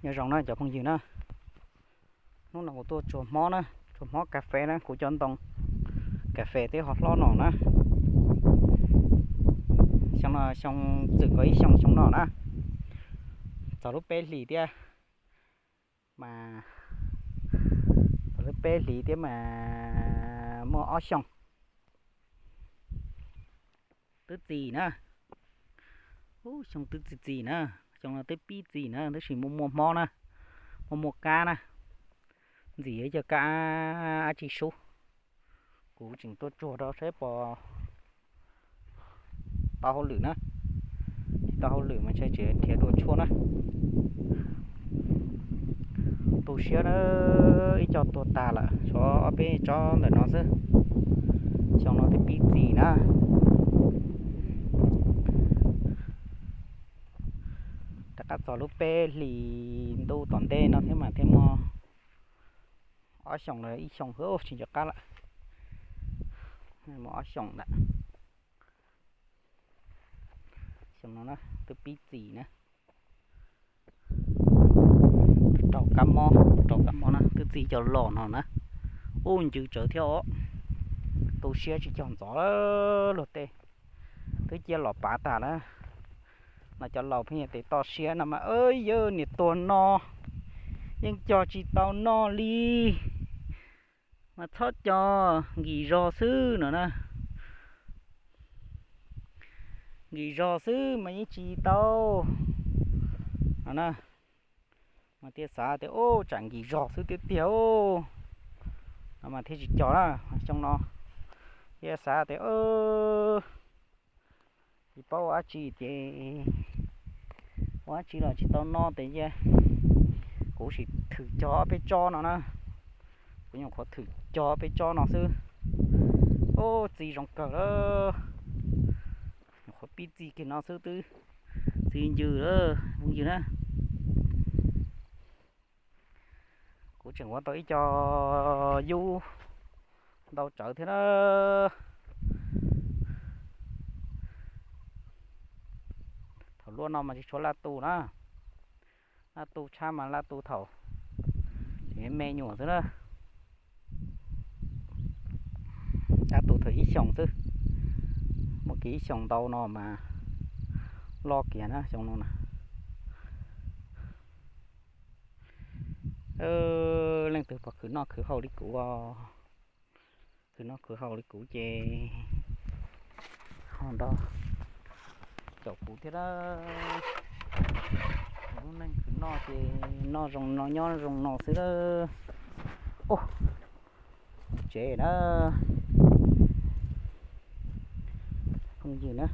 Nyob zoo na cov phooj ywg na, hnub no kuv tuaj tsuag hmob na, tsuag hmob kas fes na, kuv cov ntoo kas fes twb ho hlob no na. Xyoo no xyoo txwm kaum ib xyoos xyoo no na, txog lub peb hlis thiab mas, txog lub peb hlis thiab mas muaj ob xyoos twb txi na. Ub, xyoo twb txi txiv na, xyoo no twb pib txi na, tab sis muaj muaj hmob na, muaj muaj kab na, ntxim yog cov kab ab tsi sub. Kuv tseem tuaj tsuag rau saib puas tau hauj lwm na, tsis tau hauj lwm mas ntshe tseem nrhiav dua tshuaj na. Tu siab na, ib co tuag tag lawm, tshuav ob peb tsob ntawm no xwb. Xyoo no twb pib txi na, rov qab txog lub peb hlis ntuj tom ntej no thiab mas thiaj muaj ob xyoos los ib xyoos xwb tsis nco qab lawm. Muaj ob xyoos ntawm xyoo no twb pib txi na. Rau kab mob, rau kab mob na, twb txi cov los no na. Ub, ncw tsawv thiab os. Tu siab tsis cog ntxov luag tej, twb cia los pav tag na. No cov laus pheej yog tes toj siab no mas, yawg niam tuag no yeej cog tsis tau noj li, mas txhob cog, nkim zog xwb no na. Nkim zog xwb mas yeej tsis tau no na. Mas thiaj xav tias ub, tsam nkim zog xwb tiag tiag no mas thiaj tsis cog na. Xyoo no thiaj xav tias tsis paub ua dab tsi ces ua dab tsi los tsis tau noj ces kuv sim thwm cog ob peb tsob no na. Kuv nyuam qhuav thwm cog ob peb tsob no xwb. Ub, txi zoo kawg lawm. Nyuam qhuav pib txi kiag no xwb twb txi ncw lawm phooj ywg na. Kuv tseem ua tau ib co yub ntau tsawv thiab na. Thaum luaj no mas tsis tshuav laj tu na, laj tu tshab mas laj tu thaum tseem me nyuam xwb na. Laj tu thaum ib xyoos xwb, muaj kev ib xyoos ntau no mas loj kiag na xyoo no na. Leej twg pom khwv noj khwv haus li kuv, khwv noj khwv haus li kuv ces ho nrog caum kuv thiab. Kuv lub neej khwv noj ces noj zoo no nyob zoo no xwb lawm. Ub, tsev na, phooj ywg na.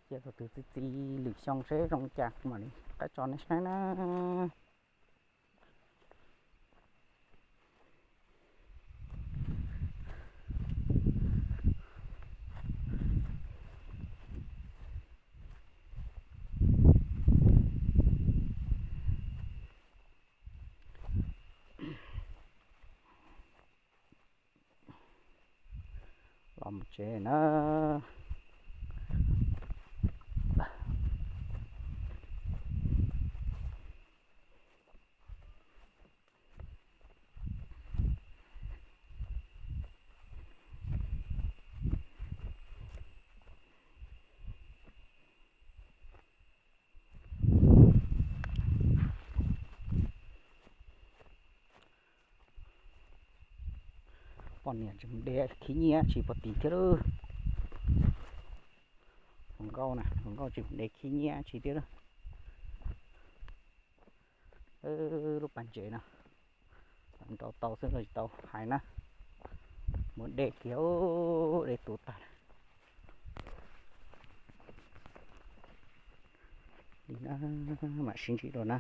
Cia tus twg txi txiv lwm xyoo seb zoo cas kuv mam li qab tso nej saib na. Los mus tsev na. Poj niam tseem de khib nyiab tsis pov tis thiab lawm. Hluas nkauj na, hluas nkauj tseem de khib nyiab tsis thiab lawm. Lub pas ntses no nrau tau xwb los tsis tau hais na. Muab de kiag, de tuag tag li na. Mam sib ntsib dua na.